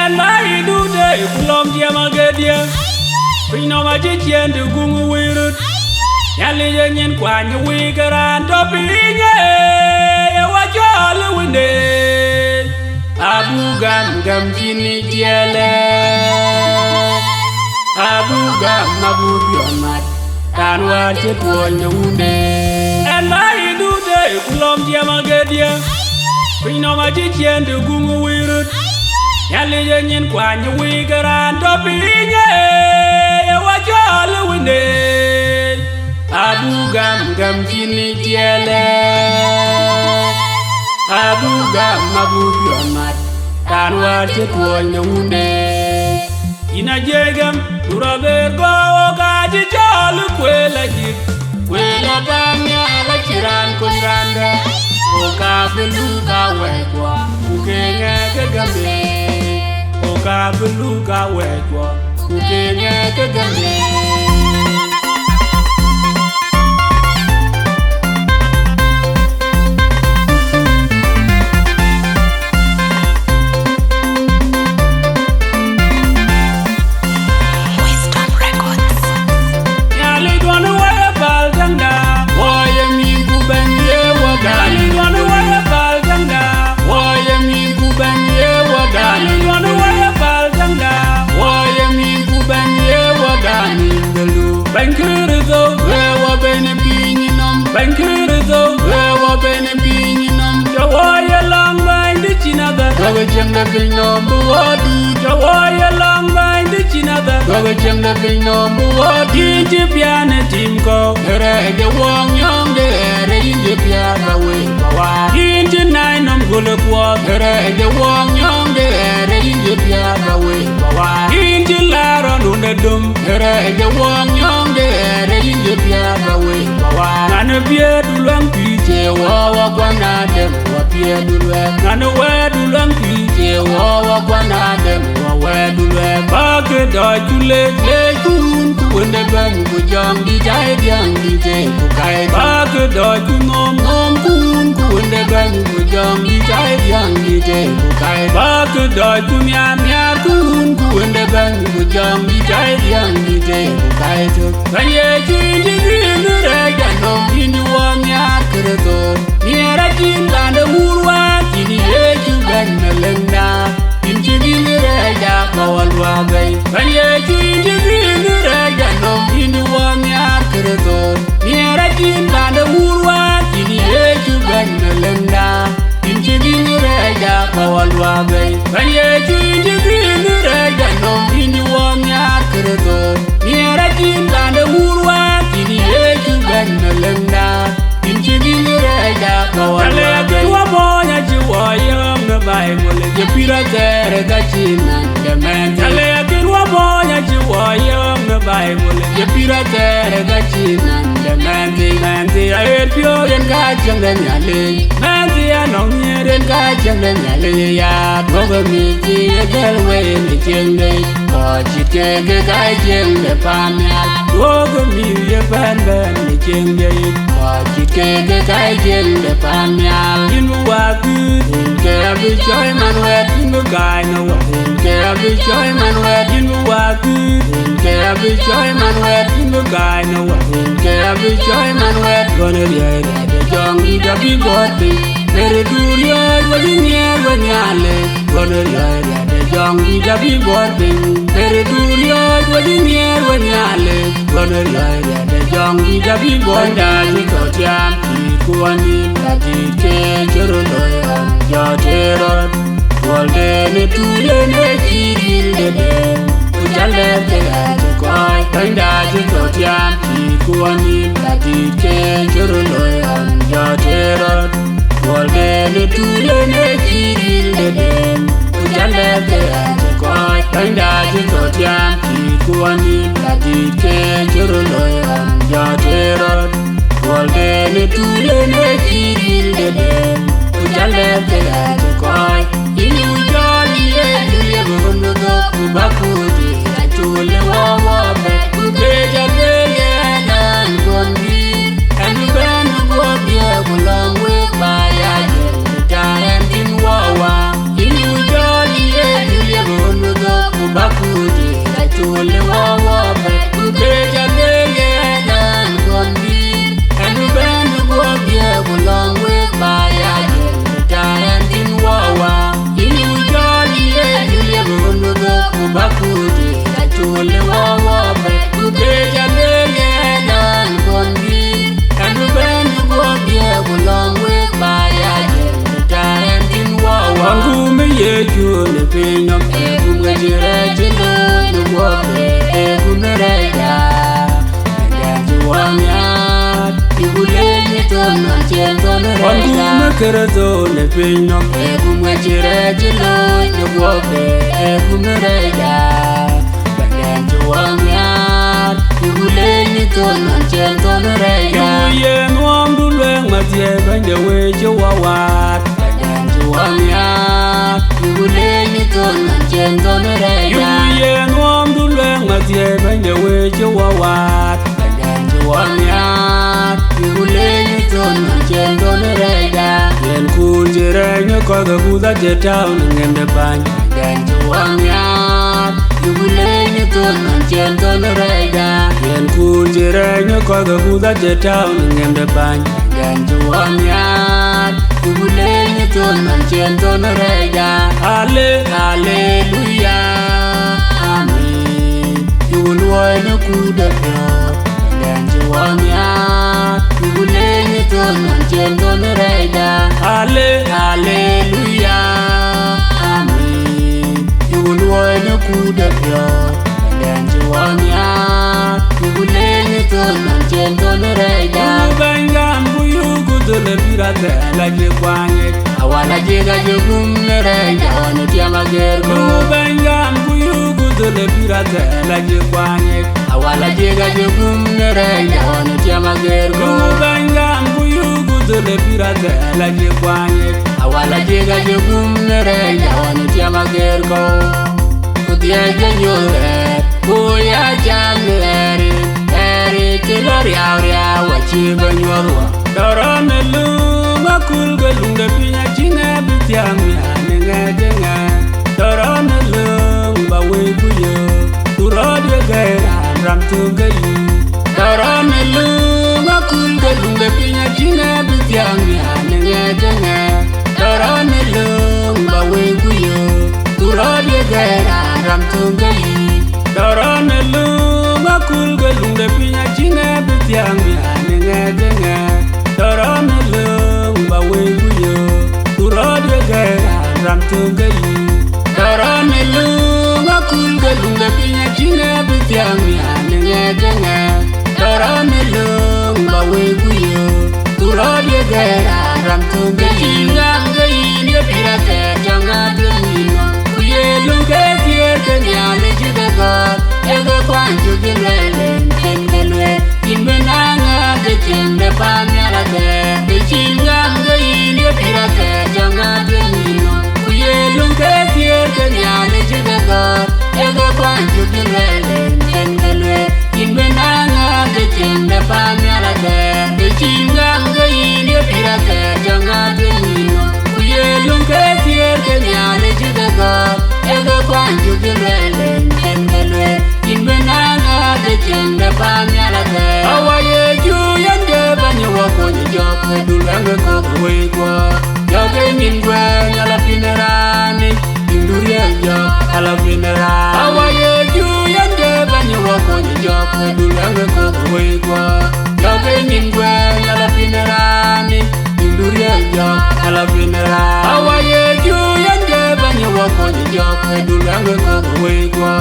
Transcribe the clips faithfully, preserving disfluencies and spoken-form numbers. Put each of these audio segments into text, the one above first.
Ëmɛn bä yï duut ë ku lɔ̈m tiɛm agëdië. Piny nɔm acï ciɛɛn të guŋ wëi röt. Nhialic ë nyin kuany wëi ke raan tɔ piny ë ye wa cɔl ë wënde. Abuk gam gam cïn ë tiɛɛlë. Abuk gam abuk biɔn mat. Raan wäär cï tuɔɔc në wunde. Ëmɛn bä yï duut ë ku lɔ̈m tiɛm agëdië. Piny nɔm acï ciɛɛn të guŋ wëi röt. Nhialic ë nyin kuany wëi ke raan tɔ piny ë ye wa cɔl ë wënde. Abuk gam gam cïn ë tiɛɛlë. Abuk gam abuk biɔn mat. Raan wäär cï tuɔɔc në wunde. Yïn ajiëc gam, ku rɔt bɛ̈ɛ̈r gɔ̈ɔ̈r, wok aa cï cɔl ë kuël ajïth. Kuël apath nhial acïn raan kony raan dɛ̈. Wok aa bï luk awɛɛckuɔ, ku ke ŋɛk ë gämde. Wok aa bï luk awɛɛckuɔ, ku ke ŋɛk ë gämde. Wisdom Records. Nhialic duɔ̈n wɔ ye päl täŋda, wɔ ye mïth ku bɛ̈ny ye wɔ dal. Nhialic duɔ̈n wɔ ye päl täŋda, wɔ ye mïth ku bɛ̈ny ye wɔ dal. Nhialic duɔ̈n wɔ ye päl täŋda, wɔ ye mïth ku bɛ̈ny ye wɔ dal. Bɛ̈ny Kërtho, wek wɔ bɛ̈n ë piny nɔm. Bɛ̈ny Kërtho, wek wɔ bɛ̈n ë piny nɔm. Cä wɔ ye lɔ̈ŋ bäny dï cïn adhär. Wek ë cieŋ de piny nɔm bï wɔ duut. Cä wɔ ye lɔ̈ŋ bäny dï cïn adhär. Wek ë cieŋ de piny nɔm bï wɔ duut. Yïn cï piän ë tim kɔ̈u. Rɛɛc ë wɔɔk nyɔŋ de ɣɛɛr, yïn cï piän awëëk bä waar. Yïn cï nac nɔm gölë kuɔɔth. Rɛɛc ë wɔɔk nyɔŋ de ɣɛɛr, yïn cï piän awëëk bä waar. Yïn cï laar rɔt wun de döm. Rɛɛc ë wɔɔk nyɔŋ de ɣɛɛr, yïn cï piän awëëk bä waar. Ŋan ë biëëdu luäŋ pïïr cie wɔ wɔ kuan adem wɔ piëëdu luɛɛk. Ŋan ë wɛɛdu luäŋ pïïr cie wɔ wɔ kuan adem wɔ wɛɛdu luɛɛk. Bä ke dɔc ku lec, lec ku wun ku wënde bɛ̈n ku jɔŋ dït aa ye diäŋ dït ee ku kac. Bä ke dɔc ku nhom, nhom ku wun ku wënde bɛ̈n ku jɔŋ dït aa ye diäŋ dït ee ku kac. Bä ke dɔc ku nhiaar, nhiaar ku wun ku wënde bɛ̈n ku jɔŋ dït aa ye diäŋ dït ee ku kac tök. Bɛ̈ny Yecu yïn cï gïïn rɛɛc anɔm, yïn cï wɔ nhiaar Kërtho. Nhiɛɛr acïn raan de wuur wäär, yïn Yecu bɛ̈ny në lëŋda. Yïn cï gïïn rɛɛc akɔ̈u aluaak bɛ̈i. Bɛ̈ny Yecu yïn cï gïïn rɛɛc anɔm, yïn cï wɔ nhiaar Kërtho. Nhiɛɛr acïn raan de wuur wäär, yïn Yecu bɛ̈ny në lëŋda. Yïn cï gïïn rɛɛc akɔ̈u aluaak bɛ̈i. Bɛ̈ny Yecu yïn cï gïïn rɛɛc anɔm, yïn cï wɔ nhiaar Kërtho. Nhiɛɛr acïn raan de wuur wäär, yïn Yecu bɛ̈ny në lëŋda. Yïn cï gïïn rɛɛc akɔ̈u aluaak bɛ̈i. Wɔ mɔɔny acï wɔ yɔ̈ɔ̈k në Baibul, ye pïïr athɛɛr ka cï naŋ de mɛnhthi. Alë akën wɔ mɔɔny acï wɔ yɔ̈ɔ̈k në Baibul, ye pïïr athɛɛr ka cï naŋ de mɛnhthi. Mɛnhthi aɣet piɔ̈u yen ka cieŋ de Nhialic. Mɛnhthi anɔŋ nhiëër yen ka cieŋ de Nhialic ya. Duɔ̈kkë mïth cï ye dhël wei në cieŋde. Kɔc cït keek ke ka ye cieŋ de paannhial. Duɔ̈kkë mïth ye bɛ̈n bɛ̈n në cieŋde. Kɔc cït keek ke ka ye cieŋ de paannhial. Yïn bï waak kït, yïn ke abï cɔ̈i man wɛ̈t, yïn bï gäi në wɔ. Yïn ke abï cɔ̈i man wɛ̈t, yïn bï waak kït. Yïn ke abï cɔ̈i man wɛ̈t, yïn bï gäi në wɔ. Yïn ke abï cɔ̈i man wɛ̈t, gɔn ë riɔ̈ɔ̈c riɛt ë jɔŋdït abï buɔɔth piny. Bɛ̈ɛ̈rdu riɔ̈ɔ̈c wɔ cï nhiɛɛr we Nhialic, gɔn ë riɔ̈ɔ̈c riɛt ë jɔŋdït abï buɔɔth piny. Bɛ̈ɛ̈rdu riɔ̈ɔ̈c wɔ cï nhiɛɛr we Nhialic, gɔn ë riɔ̈ɔ̈c riɛt ë jɔŋdït abï buɔɔth. Bɛ̈nyda cï thou tiam, dït ku wɔ nïïm, ka dït ke cï röt looi ɣɔn jɔ tëë röt. Duɔlden ë tuuc yen ë cï dhil de den, ku ca lɛ̈k ke ɣɛɛr cï kɔc. Bɛ̈nyda cï thou tiam, dït ku wɔ nïïm, ka dït ke cï röt looi ɣɔn jɔ tëë röt. Duɔlden ë tuuc yen ë cï dhil de den, ku ca lɛ̈k ke ɣɛɛr cï kɔc. Bɛ̈nyda cï thou tiam, dït ku wɔ nïïm, ka dït ke cï röt looi ɣɔn jɔ tëë röt. Duɔlden ë tuuc yen ë cï dhil de den, ku ca lɛ̈k ke ɣɛɛr cï kɔc. Yïn ë jɔl ye Yecu ye ɣön ë dhök, ku bä kuut ë acol ë wɔ wɔ bɛ̈n. Ku këc abël ye ënɔn guɔ̈mdït, ɛn bï bɛ̈n ë guɔ̈pdiɛ̈ ku lɔ̈ŋ wek bä ya jël, ku taar ɛn thïn wɔ wä. Yïn ë jɔl ye Yecu ye ɣön Yecu në piny nɔm, ee gum ke cï rɛɛc cï looi në guɔ̈p, ee gum në rɛɛcda. Dɛn cï wɔ nhiaar, cï ku leec në thon nɔn cï en thon në rɛɛcda. Ɣɔn gum ë Kërtho në piny nɔm, ee gum ke cï rɛɛc cï looi në guɔ̈p, ee gum në rɛɛcda. Dɛn cï wɔ nhiaar, cï ku leec në thon nɔn cï en thon në rɛɛcda. Yöŋ yen nuɔɔmdu luɛɛŋ mathiëëc bɛ̈ny de wëi cï wɔ waat. Dɛn cï wɔ nhiaar, cï ku leec në thon nɔn cï en thon në rɛɛcda. Yöŋ yen nuɔɔmdu luɛɛŋ mathiëëc bɛ̈ny de wëi cï wɔ waat. Dɛn cï wɔ nhiaar, cï ku leec në thon nɔn cï en thon në rɛɛcda. Yen kuur cï rɛɛc në kɔc ke guth acï tääu në ŋëm de bäny. Dɛn cï wɔ nhiaar, cï ku leec në thon nɔn cï en thon në rɛɛcda. Yen kuur cï rɛɛc në kɔc ke guth acï tääu në ŋëm de bäny. Dɛn cï wɔ nhiaar, cï ku leec në thon nɔn cï en thon në rɛɛcda. Ale, aleluya, amin. Cï ku luɔi në kuur de piɔ̈ɔ̈th. Dɛn cï wɔ nhiaar, cï ku leec në thon nɔn cï en thon në rɛɛcda. Ale, aleluya, amin. Cï ku luɔi në kuur de piɔ̈ɔ̈th. Dɛn cï wɔ nhiaar, cï ku leec në thon nɔn cï en thon në rɛɛcda. Ku bɛ̈ny gam ku yöök ku dhöl ë pïïr athɛɛr la cï kuany ŋic. Awal ajik aye gum në rɛɛcda ɣɔn ë tiɛm ageer kɔ̈u. Ku bɛ̈ny gam ku yöök ku dhöl ë pïïr athɛɛr la cï kuany ŋic. Awal ajik aye gum në rɛɛcda ɣɔn ë tiɛm ageer kɔ̈u. Ku bɛ̈ny gam ku yöök ku dhöl ë pïïr athɛɛr la cï kuany ŋic. Awal ajik aye gum në rɛɛcda ɣɔn ë tiɛm ageer kɔ̈u. Ku dhiëc ke nyuɔ̈th rɛɛt, ku ya cam në rɛɛric, rɛɛric cï lɔ riauriau acï bɛ nyuɔ̈th wɔ. Dɔ̈ɔ̈r rɔt në löŋ akölkë, luŋ de piny acïn ë bï thiäŋ nhial në ŋɛk ë ŋɛk. Dɔ̈ɔ̈r rɔt në löŋ ba wëi ku yöök, ku rɔt ye gɛ̈i raan ram thöŋ ke yï. Dɔ̈ɔ̈r rɔt në löŋ akölkë, luŋ de piny acïn ë bï thiäŋ nhial në ŋɛk ë ŋɛk. Dɔ̈ɔ̈r rɔt në löŋ ba wëi ku yöök, ku rɔt ye gɛ̈i raan ram thöŋ ke yï. Dɔ̈ɔ̈r rɔt në löŋ akölkë, luŋ de piny acïn ë bï thiäŋ nhial në ŋɛk ë ŋɛk. Dɔ̈ɔ̈r rɔt në löŋ ba wëi ku yöök, ku rɔt ye gɛ̈i raan ram thöŋ ke yï. Dɔ̈ɔ̈r rɔt në löŋ akölkë, luŋ de piny acïn ë bï thiäŋ nhial në ŋɛk ë ŋɛk. Dɔ̈ɔ̈r rɔt në löŋ ba wëi ku yöök, ku rɔt ye gɛ̈i raan ram thöŋ ke yï. Cïn gam ke yïn ye pïïr athɛɛr cä ŋaat ë nïn nɔm. Ku ye löŋ ke thiëër ke Nhialic cï ke gɔ̈ɔ̈r, ee ke kuany cök cï luɛɛl en cïn ke lueel. Yïn bï na ŋääth ë cieŋ de paannhial athɛɛr, bï cïn gam ke yïn ye pïïr athɛɛr cä ŋaat ë nïn nɔm. Ku ye löŋ ke thiëër ke Nhialic cï ke gɔ̈ɔ̈r, ee ke kuany cök cï luɛɛl en cïn ke lueel. Yïn bï na ŋääth ë cieŋ de paannhial athɛɛr, bï cïn gam ke yïn ye pïïr athɛɛr cä ŋaat ë nïn nɔm. Ku ye löŋ ke thiëër ke Nhialic cï ke gɔ̈ɔ̈r, ee ke kuany cök cï luɛɛl en cïn ke lueel. Yïn bï na ŋääth ë cieŋ de paannhial athɛɛr. Awa Yecu yen ke bɛ̈ny ë wɔ kony jɔk, ke dul ɣɛn ke kɔ̈th wëi guɔ. Jɔk ë nyin guɛɛr nhial apin raan, tiŋdu riɛl jɔk ala pin raan. Awa Yecu yen ke bɛ̈ny ë wɔ kony jɔk, ke dul ɣɛn ke kɔ̈th wëi guɔ. Jɔk ë nyin guɛɛr nhial apin raan, tiŋdu riɛl jɔk ala pin raan. Awa Yecu yen ke bɛ̈ny ë wɔ kony jɔk, ke dul ɣɛn ke kɔ̈th wëi guɔ.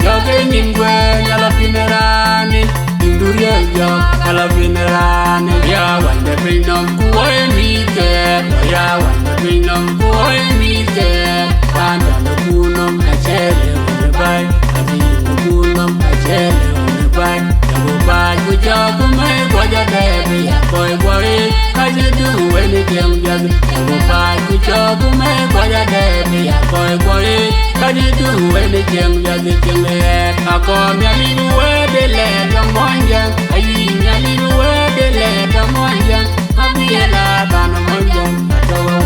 Jɔk ë nyin guɛɛr nhial apin raan, tiŋdu riɛl jɔk ala pin raan. Ya wany de piny nɔm ku wɔ ye mïthke, ya wany de piny nɔm ku wɔ ye mïthke. Paan tɔ̈ në kuur nɔm acï lëu në bäny, adï në kuur nɔm acï lëu në bäny. Jɔku pac ku jɔku mɛ̈i guɔ jɔ dɛ bï ya kɔc guɔ ye, ka cï dï wën ë cieŋ biäth. Jɔku pac ku jɔku mɛ̈i guɔ jɔ dɛ bï ya kɔc guɔ ye, ka cï dï wën ë cieŋ biäth. Cieŋ de ɣɛɛt akɔɔr Nhialic bï wɛ̈ɛ̈t de lɛɛr tɔ̈ Muɔnyjäŋ, ayï Nhialic bï wɛ̈ɛ̈t de lɛɛr tɔ̈ Muɔnyjäŋ. Abï ye la ban Muɔnyjäŋ atɔ̈ wɔ.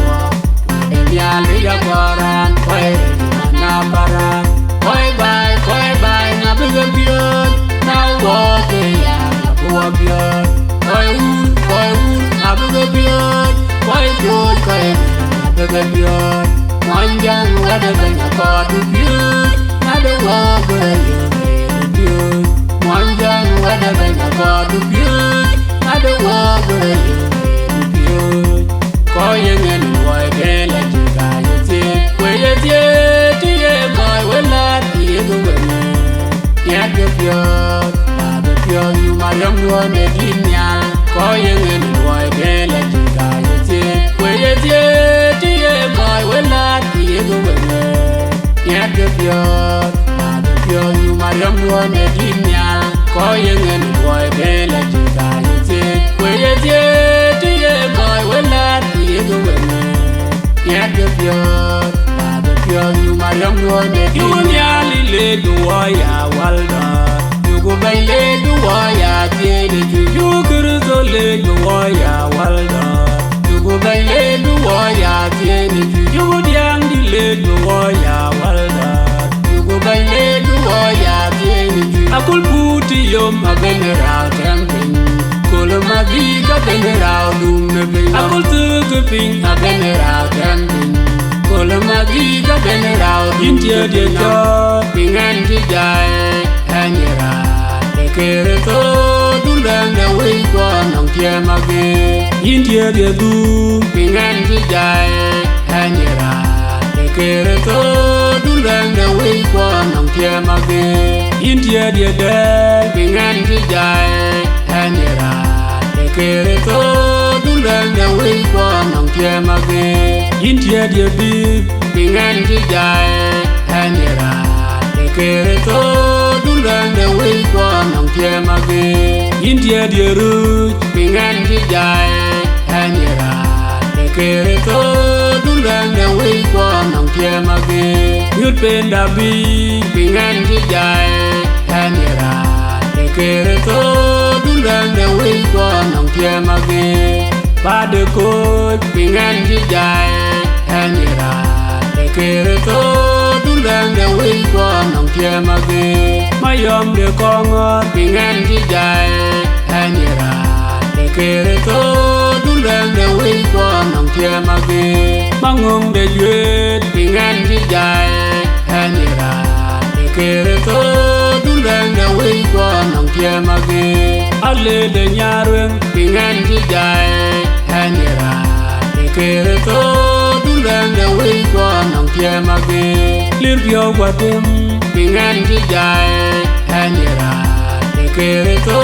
Nhialic akɔɔr raan, kɔc ril man na paran. Kɔc baai, kɔc baai, na bï ke piööc, na wɔ ke ya, na bï wɔ piööc. Kɔc wur, kɔc wur, na bï ke piööc. Kɔc piööc, kɔc ril, na bï ke piööc. Muɔnyjäŋ wɛ̈t ë bɛ̈ny akɔɔr bï piööc, na de wɔ bï rɔt yök ë piööc. Muɔnyjäŋ wɛ̈t ë bɛ̈ny akɔɔr bï piööc, na de wɔ bï rɔt yök ë piööc. Kɔc ye ŋɛn luɔi ke la cï ka ye thiëëc, ku ye Nhiaar ke piɔ̈ɔ̈th, nhiaar ke piɔ̈ɔ̈th, yï Mariam duɔ̈n ë dït nhial, kɔc ye ŋɛn luɔi bë la cï ka ye thiëëc, wek ye thiëëc të ye kɔc wën laat, ku yek wek ŋɛk. Nhiaar ke piɔ̈ɔ̈th, nhiaar ke piɔ̈ɔ̈th, yï Mariam duɔ̈n ë dït nhial, yï leec bï wɔ ya walda, yï ku bɛ̈ny leec bï wɔ ya thiëëc ë cuc, yï ku Kërtho leec bï wɔ ya walda. Yï ku bɛ̈ny leec bï wɔ ya thiëëc ë cuc, yï ku diäŋdït leec bï wɔ ya walda. Yï ku bɛ̈ny leec bï wɔ ya thiëëc ë cuc. Aköl puut të yom abën rau tɛ̈m piny, köl ë madhïc abën rau dum në piny. Aköl thëëk piny abën rau tɛ̈m piny, köl ë madhïc abën rau dum në piny. Yïn tiɛ̈t ye cɔɔl, piny ɛn cï jai. Ɣɛn ye raan de Kërtho, du lɛ̈ŋ de wëi guɔ nɔŋ tiɛm agee. Yïn tiɛ̈t ye dhuk, piny ɛn cï jai. Ɣɛn ye raan de Kërtho, du lɛ̈ŋ de wëi guɔ nɔŋ tiɛm agee. Yïn tiɛ̈t ye dɛɛl, piny ɛn cï jai. Ɣɛn ye raan de Kërtho, du lɛ̈ŋ de wëi guɔ nɔŋ tiɛm agee. Yïn tiɛ̈t ye bïk, piny ɛn cï jai. Ɣɛn ye raan de Kërtho, du lɛ̈ŋ de wëi guɔ nɔŋ tiɛm agee. Yïn tiɛ̈t ye rööc, piny ɛn cï jai. Ɣɛn ye raan de Kërtho, du lɛ̈ŋ de wëi guɔ nɔŋ tiɛm agee. Nyuɔ̈th penda bï, piny ɛn cï jai. Ɣɛn ye raan de Kërtho, du lɛ̈ŋ de wëi guɔ nɔŋ tiɛm agee. Paat de kooc, piny ɛn cï jai. Ɣɛn ye raan de Kërtho, du lɛ̈ŋ de wëi guɔ nɔŋ tiɛm agee. Mayɔm de kɔŋɔ̈ɔ̈r, piny ɛn cï jai. Ɣɛn ye raan de Kërtho, du lɛ̈ŋ de wëi guɔ nɔŋ tiɛm agee. Maŋöŋ de juëët, piny ɛn cï jai. Ɣɛn ye raan de Kërtho, du lɛ̈ŋ de wëi guɔ nɔŋ tiɛm agee. Alëëth de nyaar ruëŋ, piny ɛn cï jai. Ɣɛn ye raan de Kërtho, du lɛ̈ŋ de wëi guɔ nɔŋ tiɛm agee. Lir piɔ̈u guɔ tem, piny ɛn cï jai. Ɣɛn ye raan de Kërtho,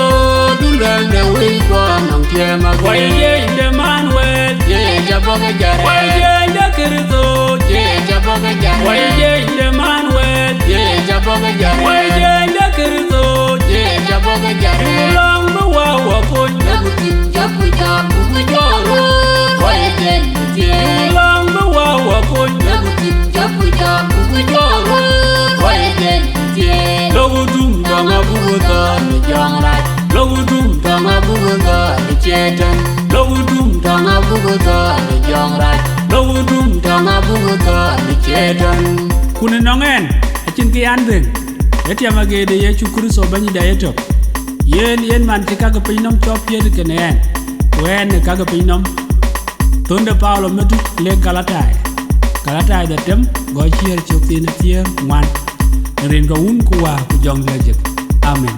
du lɛ̈ŋ de wëi guɔ nɔŋ tiɛm agee. Wai jiëc de man wɛ̈ɛ̈t, jiëc abɔ̈ ke jär. Wai jiëc de Kërtho, jiëc abɔ̈ ke jär. Wai jiëc de man wɛ̈ɛ̈t, jiëc abɔ̈ ke jär. Wai jiëc de Kërtho, jiëc abɔ̈ ke jär. Lɔ̈ŋ bï wä wä kony, jɔku tim, jɔku jɔk, ku jɔk röör. Wai jiëc de thiëëc. Lɔ̈ŋ bï wä wä kony, jɔku tim, jɔku jɔk, ku jɔk röör. Wai jiëc de thiëëc. Lɔ̈ku tum tɔŋ abuk thɔ̈n ë jɔŋrac. Lɔ̈ku tum tɔŋ abuk thɔ̈n ë Catan. Lɔ̈ku tum tɔŋ abuk thɔ̈n ë jɔŋrac. Lɔ̈ku tum tɔŋ abuk thɔ̈n ë Catan. Ku në nɔŋ ɛn, acïn kë yan dhëŋ, ë tiɛm agee de Yecu Kërtho Bɛ̈nydït ayetök. Yen, yen man cï ka ke piny nɔm cɔk piɛth kën ɣɛn, ku ɣɛn ë ka ke piny nɔm. Thön de Paulo Metuc lek Galatai. Galatai dhetem, gɔl ciëër cök thiin ë thiëër ŋuan. Në rin ke Wun ku Wä ku Jɔŋdït Lajik. Amen.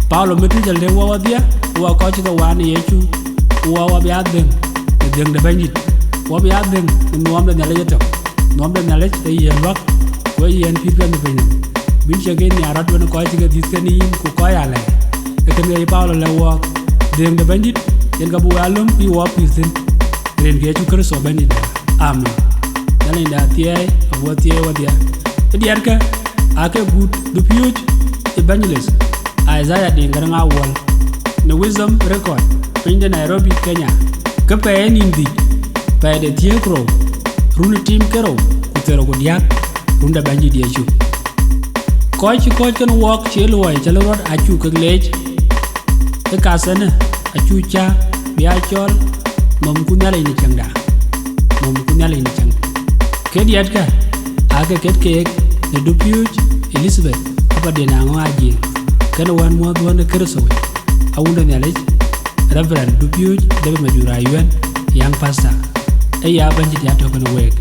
Paulo Metuc alëk wɔ wadhia, ku wɔ kɔc cï ke waan ë Yecu, ku wɔ wɔ bï a dhëŋ në dhëŋ de Bɛ̈nydït, wɔ bï a dhëŋ në nuɔɔm de Nhialic etök. Nuɔɔm de Nhialic ee yiëë luäk, ku ee yiëën pïïr piɛth në piny nɔm. Bïn ciëk en nhiaar rɔt wën kɔc cï ke dhiëth kenë yïn ku kɔc alɛɛr. Ee kënë ke ye Paulo lɛ̈k wɔɔk, dhëëŋ de Bɛ̈nydït, yen ka bï wek a löm bï wɔ pïïr thïn. Rin ke Yecu Kërtho Bɛ̈nydït. Amen. Nhialic de athiɛɛi, awo athiɛɛi wadhia. Ë diɛtkë, aake gut dupiööc evangelist Isaiah Diŋ Garaŋ Awuɔl, në Wisdom Record, piny de Nairobi, Kenya, ke pɛɛi ë nïn dhïc, pɛɛi de thiëër ku rou, run ë tiim ke rou ku thiërrou ku diäk, run de Bɛ̈nydït Yecu. Kɔc cï kɔ̈ɔ̈c kenë wɔɔk cï luɔi cä lɔ rɔt acuk kek leec. Ë kathënë acuk cä bï a cɔl, nɔmku Nhialic në cäŋda, nɔmku Nhialic në cäŋda. Ke diɛtkë aake ket keek në dupiööc Elizabeth Apadiɛŋ Aŋɔ̈ŋ Ajiëŋ, kenë wänmuɔ̈th dhuɔ̈n ë Kërtho, awun de Nhialic, Reverend dupiööc David Majur Ayuɛn, young pastor. Ë ya Bɛ̈nydït ya tök kenë week.